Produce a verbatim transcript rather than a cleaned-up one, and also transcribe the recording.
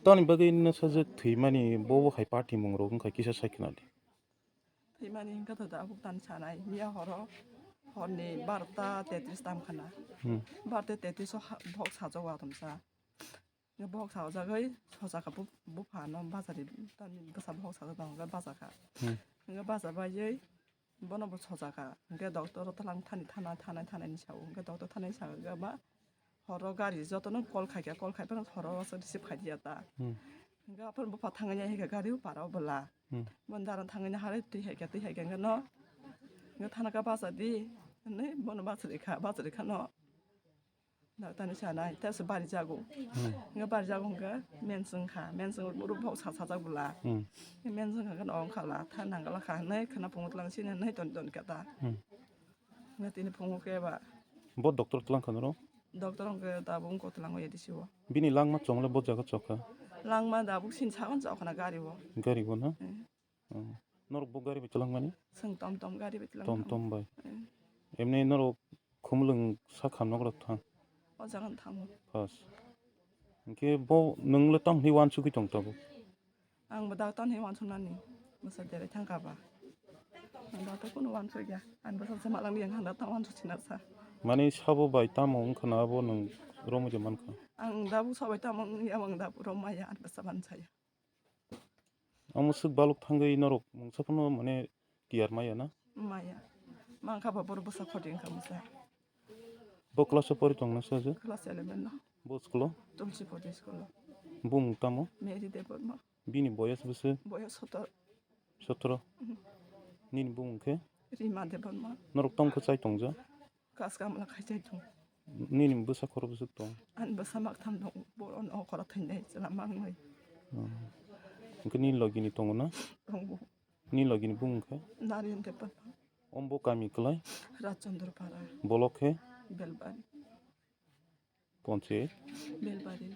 Tamni bagwi nwsajwk thwimani bo bo hai party mung rok wngkha kisa sai khna di. Thwimani hwnkhe to da abuk tan sanai. Miya horo horni barota tetris tam khna. Hmm. Barota tetris o ha-, bohok sajak o atomsa. Bohok sajagwi sojaka bu-, bupha no bachari tamni bwsa bohok sajak tong hwnkhe bachakha. Hmm. Hwnkhe bacha baiwi bono bo sojaka. Hwnkhe doctor o twlang thani thana, thanai, thanai ni sao. Hwnkhe doctor thanai sao hwnkhe ba horo gari jotono call khaikha, call khaiphano horo o receive khaidiya ta. Hmm. Hwnkhe aphano bupha thangwi ya hwnkhe gari o para o bwla. Hmm. Bo dara thangwi ya hare twi haikha, twi haikha hwnkhe no. Hwnkhe thana kha bacha di. Hwnwi bono bacha rikha, bacha rikha no. Doctor ni sanai, tei se bari jago. Hmm. Hwnkhe bari jago hwnkhe mensing kha, mensing oro bo sa sajak bwla. Hmm. Mensing kha hwnkhe no ongkha la, tha nangala kha hwnwi khwna phungo twlang sini hwnwi ton ton kha ta. Hmm. Hwnkhe tini phungo khe ba. Bo doctor twlang kha noro? Doctor hwnkhe tabuk wngkha twlango A D C o. Bini langma chwng le bo jaga chokha? Langma tabuk sini sakon chokna gari o. Gari o na? Hmm. Hmm. Norok bo gari bai twlangmani? Chwng tom tom gari bai twlang Tom tong. Tom bai. Hmm. Emni norok Khumulwng sakha nok rok thang? O jaga thango. Pas. Hwnkhe bo nwng le tam hwnwi uansugwi tong tabuk? Ang bo dak tam hwnwi uansuknani. Bwsa derai thang kha ba. Ang dak to kunu uansuk ya. Ang bwsa se malang yang handa tam uansuk sina sa. Mani sabo bai tamo wngkha na abo nwng romwi de mankha? Ang tabuk sabai tamo wngya ang tabuk romaya ang bwsa ban saya. Omo swk baluk thangwi norok mungsa phano mane tiyar maya na? Maya. Mankha ba borok bwsa khoti wngkha mungsa. Bo class o pori tong na sajwk? Class eleven no. Bo school o? Tulsipoti school o. Bumung tamo? Mary Debbarma. Bini boyas bwswk? Boyas sotor. Sotoro. Mhm. Nini bumung khe? Rima Debbarma. Norok tamo khe chai tongja? Kas kamla khai chai tong. Nini bwsa khoro bwswk tong? Ani bwsa mak tham tong. Bo on o khoro thainai chwla mangnai. Hmm. Hwnkhe nini logini tongo na? Tongo. Nini logini bumung khe? Naren Debbarma. Om bo kami kwlai? Rajchandra Para. Bolok khe? Belbari. Ponchayat? Belbari.